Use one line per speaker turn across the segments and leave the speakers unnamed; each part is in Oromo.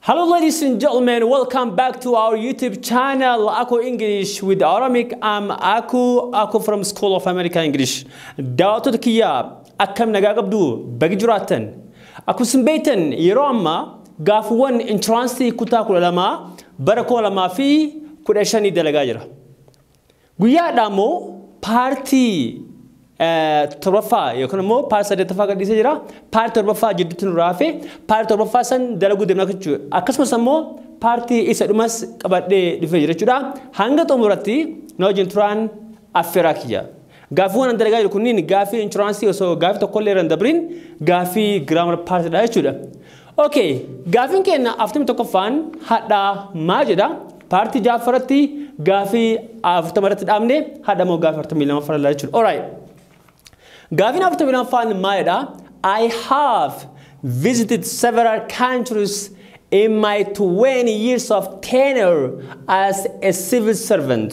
Hello ladies and gentlemen, welcome back to our YouTube channel Aku English with Oromic. I'm Aku from School of American English. Daawwattoota kiyya, akkam nagaa qabdu? Baga jiraattan. Akkuma isin beektan, yeroo ammaa gaafiiwwan entrance kutaa 12 bara 2015 dalagaa jira. Guyyaadhaa immoo part torbaffaa yookaan immoo part saddeettaffaa gadhiisee jira. Part torbaffaa jidduutti nu raafe, part torbaffaa san dalaguu deemna jechuudha. Akkasumas immoo part isa dhumas qabadhee dhufee jira jechuudha. Hanga xumuratti na wajjin turaan affeeraa kiyya. Gaaffiiwwan an dalagaa jiru kunniin gaaffii entrance osoo gaaffii tokkollee irra hin dabrin gaaffii grammar partiidha jechuudha. Okay, gaaffiin keenya 41ffaan hadhaa maal jedha? Part ja'affaratti gaaffii 40 irratti dhaabne, hadha immoo gaaffii 42ffaa irra jechuudha. Alright. Gaaffiin 42ffaan maalidha? I have visited several countries in my 20 years of tenure as a civil servant.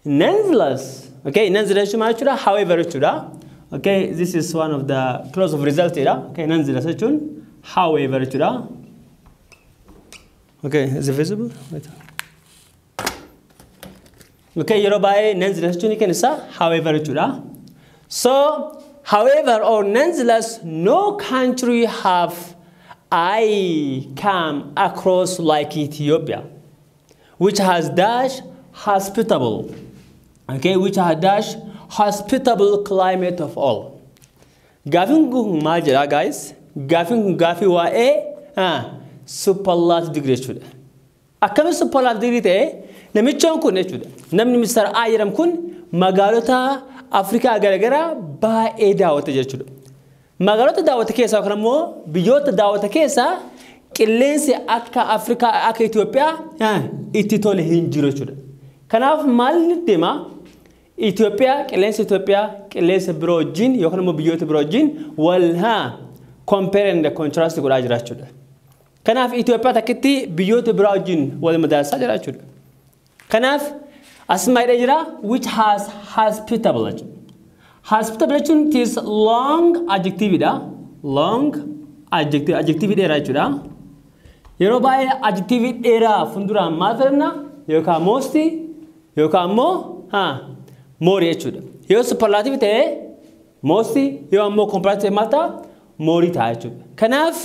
Nonetheless, okay, nonetheless jechuun maal jechuudha? However jechuudha. Okay, this is one of the clause of result jedha. Okay, nonetheless jechuun however jechuudha. Okay, is it visible? Wait. Okay, yeroo baay'ee nonetheless jechuun hiikan isaa however jechuudha. So, however or nonetheless, no country have I come across like Ethiopia, which has dash hospitable, okay, which has dash hospitable climate of all. Gaafiin kun maal jedha, guys? Gaafiin kun gaafii waa'ee superlative degree jechuudha. Akkamiin superlative degree ta'e namichoon kun jechuudha? Namni Mr. A jedhamu kun magaalota Afrikaa garaagaraa baay'ee daawwate jechuudha. Magaalota daawwate keessaa yookaan immoo biyyoota daawwate keessaa qilleensi akka Afrikaa, akka Itoophiyaa itti tole hin jiru jechuudha. Kanaaf maal deema? Itoophiyaa, qilleensi Itoophiyaa qilleensa biroo wajjin yookaan immoo biyyoota biroo wajjin wal haa compare and contrast godhaa jira jechuudha. Kanaaf Itoophiyaa takkitti biyyoota biraa wajjin wal madaalsaa jira jechuudha. Kanaaf asuma hidhee jira which has hospitable jechuudha. Hospitable jechuun it is long adjective dha. Long adjective, adjective dheeraa jechuudha. Yeroo baay'ee adjective dheeraa fuulduraan maal fayyadamna? Yookaan most yookaan immoo more jechuudha. Yoo superlative ta'e most, yoo ammoo comparative ta'e maal ta'a? More ta'a jechuudha. Kanaaf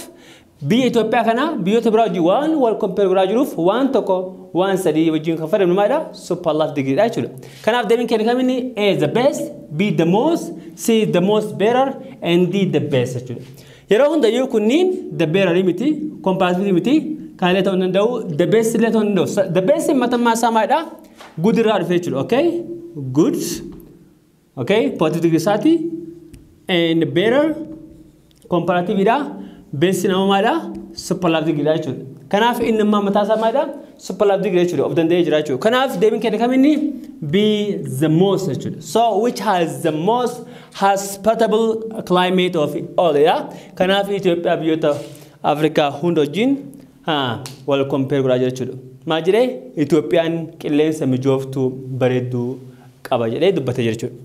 biyya Itoophiyaa kana biyyoota biraa wajjin waan wal compare godhaa jiruuf, waan tokko waan sadii wajjin kan fayyadamnu maalidha? Superlative degree dha jechuudha. Kanaaf deebiin keenya kamiini? A, the best, B, the most, C, the most better, and D, the best jechuudha. Yeroo hundayyuu kunniin the better miti, comparative miti, kan illee ta'uu danda'u, the best illee ta'uu danda'u. The best matammaa isaa maalidha? Good irraa dhufe jechuudha. Okay? Good. Okay? Positive degree isaati. And better comparative dha. Best nama maalidha? Superlative degree dha jechuudha. Kanaaf inni ammaa mataa isaa maalidha? Superlative degree jechuudha. Of danda'ee jira jechuudha. Kanaaf deebiin keenya kamiini? B, the most jechuudha. So which has the most hospitable climate of all dha. Kanaaf Itoophiyaa biyyoota Afrikaa hunda wajjin wal compare godhaa jira jechuudha. Maal jedhee? Itoophiyaan qilleensa mijooftuu bareedduu qaba jedhee dubbatee jira jechuudha.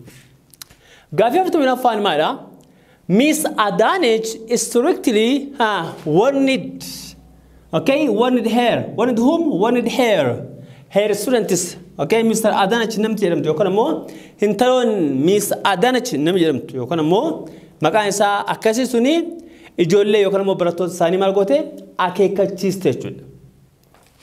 Gaaffii 44ffaan maalidha? Miss Adanech strictly warned, okay, warned her. Warned whom? Warned her. Her students. Okay, Mr. Adanech namti jedhamtu yookaan immoo intaloon Miss Adanech namni jedhamtu yookaan immoo maqaan isaa akkasii suni ijoollee yookaan immoo barattoota isaanii maal goote? Akeekkachiiste jechuudha.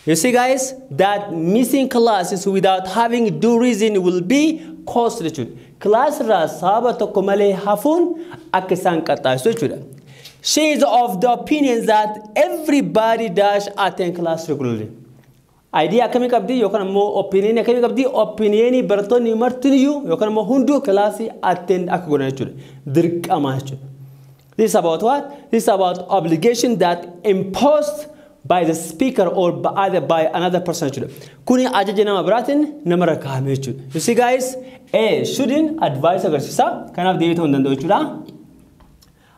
You see, guys, that missing classes without having due reason will be costly jechuudha. Class irraa sababa tokko malee hafuun akka isaan qaxxaasisu jechuudha. She is of the opinion that everybody dash attend class regularly. Idea akkamii qabdi yookaan immoo opinion akkamii qabdi? Opinion barattoonni martiniyyuu yookaan immoo hunduu kilaasii attend akka godhan jechuudha. Dirqama jechuudha. This is about what? This is about obligation that imposed by the speaker or by either by another person jechuudha. Kuni ajaja nama biraatiin namarra kaa'ame jechuudha. You see, guys, A, shouldn't, advice agarsiisa. Kanaaf deebii ta'uu hin danda'u jechuudha.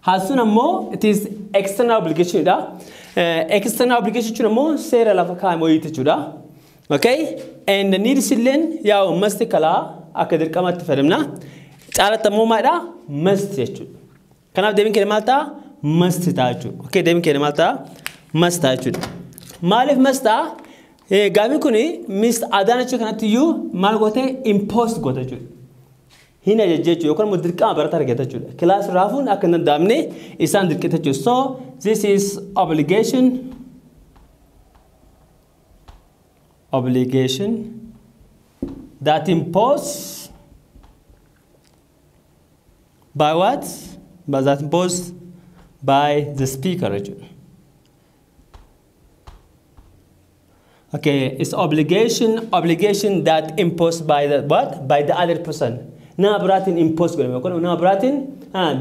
Haasuun ammoo it is external obligation dha. External obligation jechuun ammoo seera lafa kaa'ame wayiiti jechuudha. Okay? And the needs illeen yaa'u must kalaa akka dirqamatti fayyadamna. Caalatti ammoo maalidha? Must jechuudha. Kanaaf deebiin keenya maal ta'a? Must ta'a jechuudha. Okay, deebiin keenya maal ta'a? Must ta'a jechuudha. Maaliif must ta'a? Gaaffiin kuni Miss Adaanach kanatti iyyuu maal goote impose goota jechuudha. Hin ajajje jechuudha yookaan immoo dirqama barataa argata jechuudha. Class raafuun akka hin danda'amne isaan dirqita jechuudha. So this is obligation. Obligation that imposed by what? But that imposed by the speaker. Okay, it's obligation that imposed by the what? By the other person. Nama biraatiin impose godhame yookaan nama biraatiin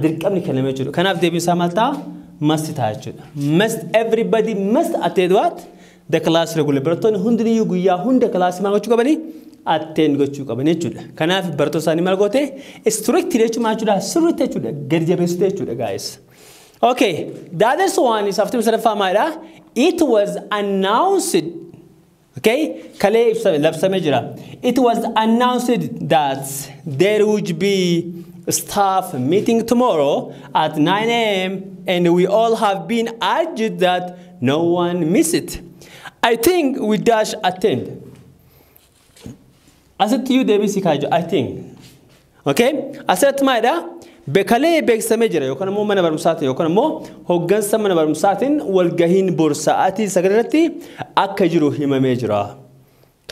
dirqamni kenname jechuudha. Kanaaf deebiin isaa maal ta'a? Must ta'a jechuudha. Must, everybody must attend what? The class regularly. Barattoonni hundiniyyuu guyyaa hunda kilaasii maal gochuu qabanii? Attend gochuu qaban jechuudha. Kanaaf barattoota isaanii maal goote? Strict jechuun maal jechuudha? Sirriitti jechuudha. Gadi jabeessite jechuudha guys. Okay, the other one is after sadaffaa maalidha? It was announced. Okay, kalee labsamee jira. It was announced that there would be staff meeting tomorrow at 9 a.m. and we all have been urged that no one miss it. I think we dash attend. Asitti iyyuu deebii si kaaju I think. Okay, asirratti maalidha? Kalee beeksisamee jira yookaan immoo mana barumsaatiin yookaan immoo hooggansa mana barumsaatiin walgahiin bor sa'aatii 9 irratti akka jiru himamee jira.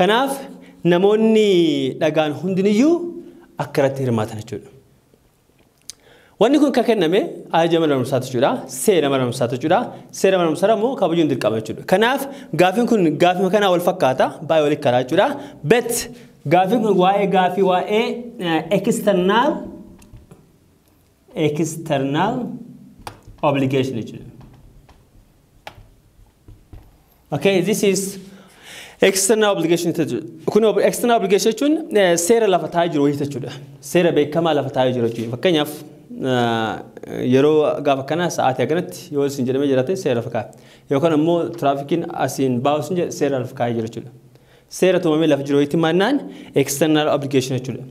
Kanaaf namoonni dhagaan hundiniyyuu akka irratti hirmaatan jechuudha. Wanni kun kan kenname ajaja mana barumsaati jechuudha. Seera mana barumsaati jechuudha. Seera mana barumsaa immoo kabajuun dirqama jechuudha. Kanaaf gaaffiin kun gaaffii kanaa wal fakkaata baay'ee walitti karaa jechuudha. But gaaffiin kun waa'ee gaaffii waa'ee external obligation jechuudha. Okay, this is external obligation jechuudha. Kun external obligation jechuun seera lafa taa'ee jiru wayii jechuudha. Seera beekamaa lafa taa'ee jiru jechuudha. Fakkeenyaaf yeroo gaafa kanaa sa'aatii akkanatti yoo isin jedhamee jiraate seera lafa kaa'a. Yookaan immoo tiraafikiin asiin baa'u isin jedhe seera lafa kaa'ee jira jechuudha. Seera tumamee lafa jiru wayiitti mannaan external obligation jechuudha.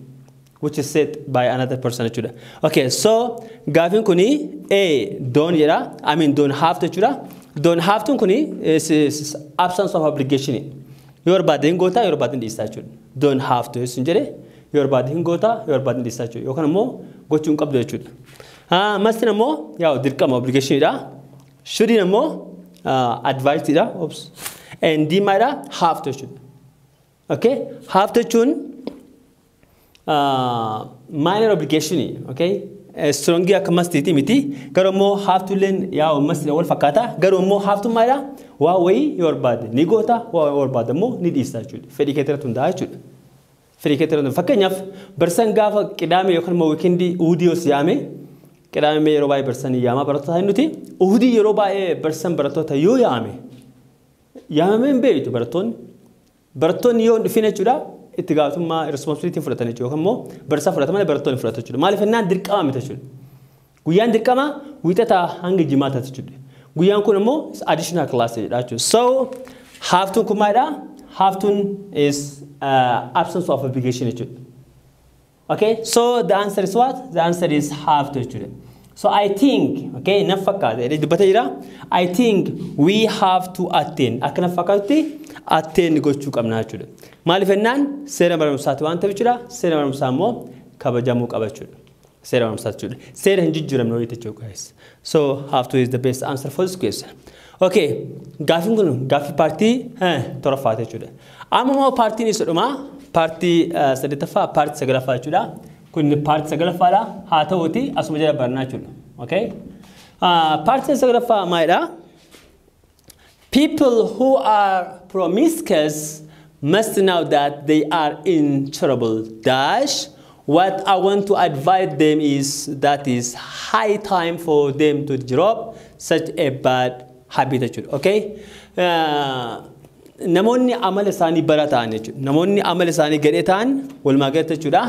Which is set by another person jechuudha. Okay, so gaafiin kuni A don't jedha. I mean don't have to jechuudha. Don't have to kuni is absence of obligation. Yoo barbaade hin goota, yoo barbaade hin dhiistaa jechuudha. Don't have to isin jedhe yoo barbaade hin goota, yoo barbaade hin dhiistaa jechuudha. Yookaan immoo gochuu hin qabdu jechuudha. Mustiin immoo yaa dirqama obligationidha. Shouldin immoo advice dha. Oops. And D maalidha? Have to jechuudha. Okay? Have to jechuun minor obligation, okay? Strongii akka mustiiti miti. Garuu immoo have to illeen yaa must wal fakkaata. Garuu immoo have to maalidha? Waa wayii yoo barbaade ni goota, waa yoo barbaade immoo ni dhiista jechuudha. Fedhii keetti irratti hundaa'a jechuudha. Fedhii keetti irratti. Fakkeenyaaf barsiisaan gaafa qidaame yookaan immoo weekendii uhudii yoo si yaame, qidaame yeroo baay'ee barsiisaan yaamaa barattoota nuti uhudii yeroo baay'ee barsiisaan barattoota yoo yaame yaamamee hin beektu barattoonni. Barattoonni yoo hin dhufin jechuudha itti gaafatamummaa responsibility fudhatan jechuudha yookaan immoo barsiisaa fudhatan malee barattoonni fudhatu jechuudha. Maaliif jennaan dirqama miti jechuudha. Guyyaan dirqama wiixataa hanga jimaataatti jechuudha. Guyyaan kun immoo additional class jedha jechuudha. So have toon kun maalidha? Have toon is absence of obligation jechuudha. Okay, so the answer is what? The answer is have to jechuudha. So I think, okay, na fakkaata jedhee dubbatee jira. I think we have to attend. Akka na fakkaatutti attend gochuu qabna jechuudha. Maaliif jennaan seera barumsaati waan ta'eef jechuudha. Seera barumsaa immoo kabajamuu qaba jechuudha. Seera barumsaati jechuudha. Seera hin jijjiiramne wayii jechuudha guys. So have to is the best answer for this question. Okay, gaaffiin kun gaaffii partii toroffaati jechuudha. Amma immoo partiin isa dhumaa partii saddeettaffaa partii sagalaffaa jechuudha. Kun partii sagalaffaadha. Haa ta'uuti asuma jala barnaa jechuudha. Okay? Partiin sagalaffaa maalidha? People who are promiscuous must know that they are in trouble. Dash. What I want to advise them is that is high time for them to drop such a bad habit jechuudha. Okay? Namoonni amala isaanii bara ta'an jechuudha. Namoonni amala isaanii gadhee ta'an walumaa galatti jechuudha.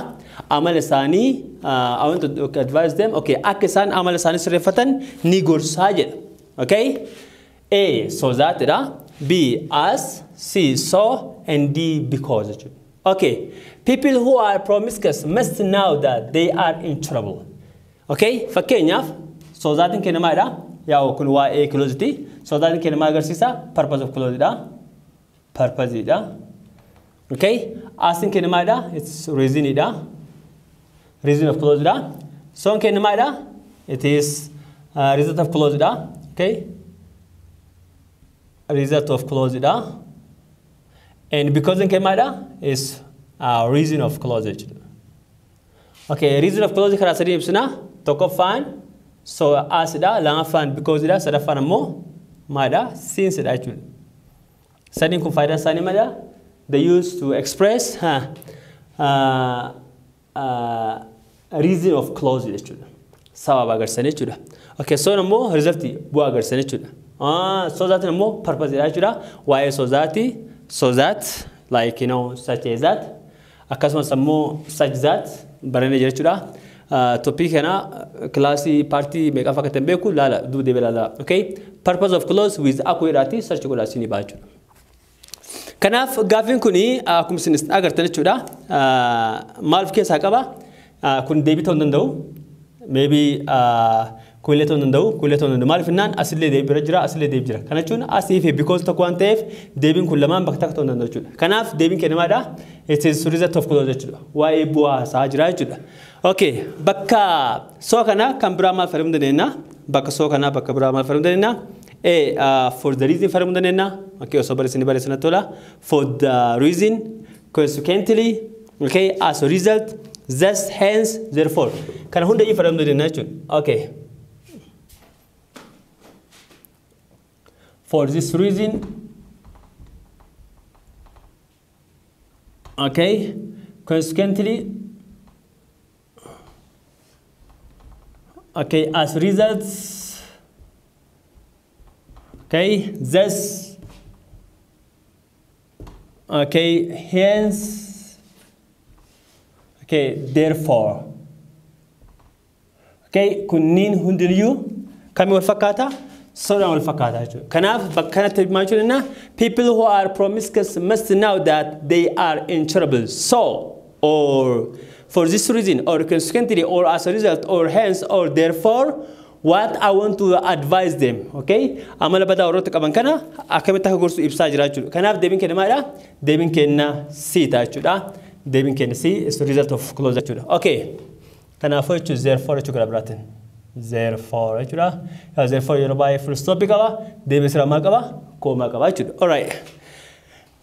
Amala isaanii I want to advise them, okay, akka isaan amala isaanii sirreeffatan ni gorsaa jedha. Okay? A so that dha. B as, C so, and D because jechuudha. Okay. People who are promiscuous must know that they are in trouble. Okay? Fakkeenyaaf so thatin kennamaadha. Yaa'u kun waa'ee clause. So that keenya maal agarsiisa? Purpose of clause dha. Purpose dha. Okay? Asiin keenya maalidha? It's reason dha. Reason of clause dha. Soon keenya maalidha? It is result of clause dha. Okay? Result of clause dha. And because in keenya maalidha? Is reason of clause jechuudha. Okay, reason of clause karaa sadii ibsina. Tokkoffaan so as dha, lamaffaan because dha, sadaffaan ammoo maalidha? Since dha jechuudha. Sadiin kun faayidaan isaanii maalidha? They used to express reason of clause jechuudha. Sababa agarsiisan jechuudha. Okay, soon ammoo result bu'aa agarsiisan jechuudha. So that ammoo purpose dha jechuudha. Waa'ee so that, so that, like you know, such as that. Akkasumas ammoo such that barannee jira jechuudha. Topic kana kilaasii paartii meeqaaf akka ta'e beeku laala duuba deebi'ee laala. Okay? Purpose of clause with akkoo jedhaati search godhaa isinii ba'a jechuudha. Kanaaf gaaffiin kuni akkuma isin agartan jechuudha. Maal of keessaa qaba? Kun deebii ta'uu hin danda'u. Maybe kunillee ta'uu hin danda'u, kunillee ta'uu hin danda'u. Maaliif jennaan asillee deebii bira jira, asillee deebii jira. Kana jechuun asii fi because tokko waan ta'eef deebiin kun lamaan bakka takka ta'uu hin danda'u jechuudha. Kanaaf deebiin keenya maalidha? It is result of clause jechuudha. Waa'ee bu'aa isaa jira jechuudha. Okay, bakka soo kana kan biraa maal fayyadamuu dandeenya? Bakka soo kana bakka biraa maal fayyadamuu dandeenya? A, for the reason fayyadamuu dandeenya. Okay, osoo barreessanii barreessanii tola. For the reason, consequently, okay, as a result, thus, hence, therefore. Kana hunda iyyuu fayyadamuu dandeenya jechuudha. Okay. For this reason, okay, consequently, okay, as results, okay, thus, okay, hence, okay, therefore. Okay, kunniin hundiniyyuu kamii wal fakkaata? Soodhaan wal fakkaata jechuudha. Kanaaf bakka kanatti maal jechuudha? People who are promiscuous must know that they are in trouble. So, or for this reason, or consequently, or as a result, or hence, or therefore, what I want to advise them, okay? Amala badaa warroota qaban kana akkamitti akka gorsu ibsaa jira jechuudha. Kanaaf deebiin keenya maalidha? Deebiin keenya C ta'a jechuudha. Deebiin keenya C is the result of clause jechuudha. Okay. Kanaafuu jechuun therefore jechuu gara biraatiin. Therefore jechuudha. Therefore yeroo baay'ee full stop qaba. Deebiin sirraa maal qaba? Koomaa qaba jechuudha. Alright.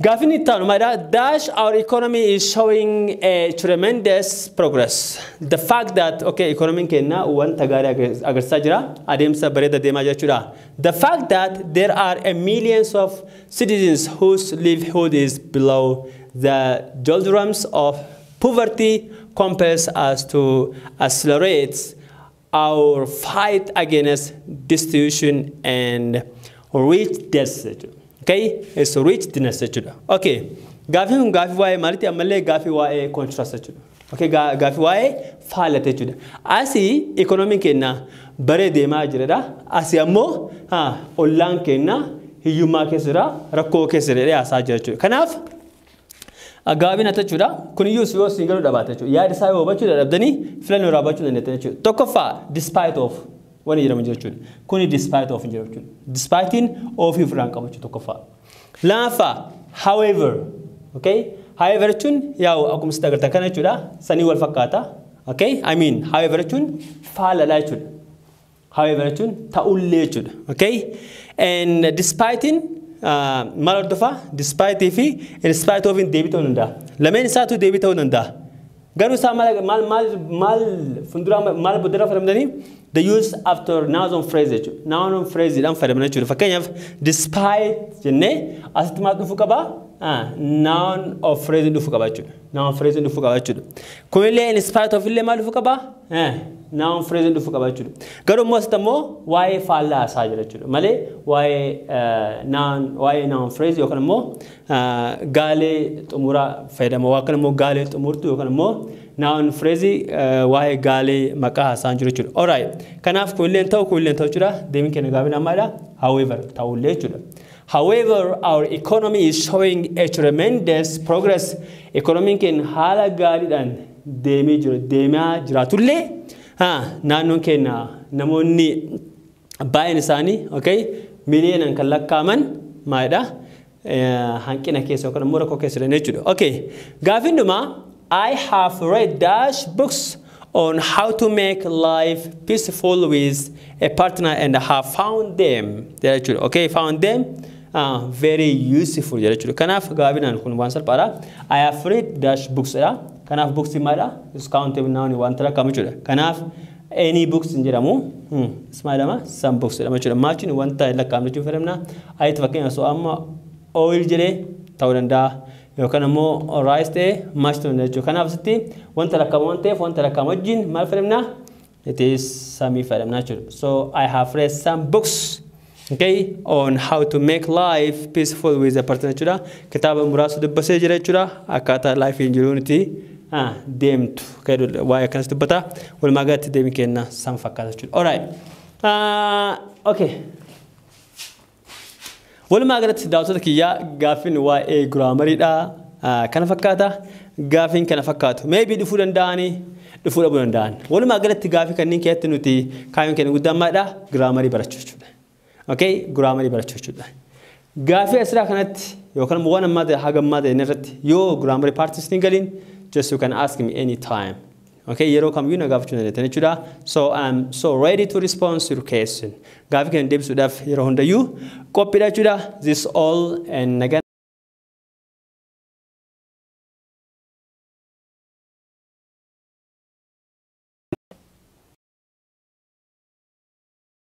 Gaaffiin itti aanu maalidha? Dash our economy is showing a tremendous progress. The fact that, okay, economy keenya wanta gaarii agarsiisaa jira. Adeemsa bareeda deemaa jira jechuudha. The fact that there are a millions of citizens whose livelihood is below the doldrums of poverty compels us to accelerate our fight against destitution and rich debt. Okay, it's richness jechuudha. Okay, gaaffiin kun gaaffii waa'ee maaliiti? Ammallee gaaffii waa'ee contrast jechuudha. Okay, gaaffii waa'ee faallate jechuudha. Asii ikoonomiin keenya baree deemaa jiradha. Asii ammoo ollaan keenya hiyyummaa keessa jira, rakkoo keessa jira haasaa jira jechuudha. Kanaaf gabaabina jechuudha. Kuniyyuu yoo siin galuu dhabaate jechuudha. Yaada isaa yoo hubachuu dadhabdanii filannoo irraa hubachuu dandeettan jechuudha. Tokkoffaa despite of wani jedhamu jechuudha. Kuni despite of jedhamu jechuudha. Despitein ofii ofirraan qabu jechuudha tokkoffaa. Lammaffaa however, okay? However jechuun yaa'u akkuma sitti agartan kana jechuudha. Sanii wal fakkaata. Okay? I mean however jechuun faalalaa jechuudha. However jechuun ta'ullee jechuudha. Okay? And despitein maal hordofaa? Despite fi in spite of deebii ta'uu danda'a. Lameen isaatu deebii ta'uu danda'a. Garuu isaa maal maal maal maal fuuldura maal booddee fayyadamtanii the use after noun phrase jechuudha. Noun phrase jedhaan fayyadamna jechuudha. Fakkeenyaaf despite jennee asitti maal dhufuu qaba? Noun of phrase dhufuu qaba jechuudha. Noun phrase dhufuu qaba jechuudha. Kunillee in spite of illee maal dhufuu qaba? Noun phrase dhufuu qaba jechuudha. Garuu immoo asitti immoo waa'ee faallaa isaa jira jechuudha. Malee waa'ee noun waa'ee noun phrase yookaan immoo gaalee xumuraa fayyadama yookaan immoo gaalee xumurtu yookaan immoo noun phrase waa'ee gaalee maqaa haasaan jiru jechuudha. Alright. Kanaaf kunillee ta'u jechuudha. Deebiin keenya gaaffiin ammaadha. However ta'ullee jechuudha. However, our economy is showing a tremendous progress. Economiin keenya haala gaariidhaan deemaa jiraatullee naannoon keenya namoonni Baay'een isaanii, okay, miliyoonaan kan lakkaa'aman maalidha? Hanqina keessa yookaan immoo rakkoo keessa jiran jechuudha. Okay, gaaffiin dhumaa, I have read dash books on how to make life peaceful with a partner and have found them jechuudha. Okay, found them very useful jechuudha. Kanaaf gabaabinaan kun waan salphaadha. I have read dash books dha. Kanaaf books maalidha? Is countable noun waan lakkaa'amu jechuudha. Kanaaf any books hin jedhamu. Maal jedhama? Some books jedhama jechuudha. Maachiin wanta lakkaa'amne jechuun fayyadamna. Ayitti fakkeenya osoo amma oil jedhee ta'uu danda'a. Yookaan immoo rice ta'ee much ta'uu danda'a jechuudha. Kanaaf asitti wanta lakkaa'amu waan ta'eef wanta lakkaa'amu wajjin maal fayyadamna? It is some fayyadamna jechuudha. So I have read some books, okay, on how to make life peaceful with a partner jechuudha. Kitaaba muraasa dubbisee jira jechuudha. Akkaataa life hin jiruun itti deemtu waa'ee akkanas dubbata. Walumaa galatti deebiin kenna san fakkaata jechuudha. Alright. Okay. Walumaa galatti daawwattoota kiyyaa, gaaffiin waa'ee grammariidha. Kana fakkaata. Gaaffiin kana fakkaatu. Maybe dhufuu danda'anii, dhufuu dhabuu danda'an. Walumaa galatti gaaffii kanneen keessatti nuti kaayyoon keenya guddaan maalidha? Grammarii barachuu jechuudha. Okay, grammarii barachuu jechuudha. Gaaffii asirraa kanatti yookaan immoo waan ammaa ta'e haga ammaa ta'e irratti yoo grammarii partii hin galiin, just you can ask me any time. Okay, yeroo kamiyyuu na gaafachuu dandeettan jechuudha. So I'm so ready to respond to your question. Gaaffii kana deebisuudhaaf yeroo hundayyuu qophiidha jechuudha. This all and nagaan.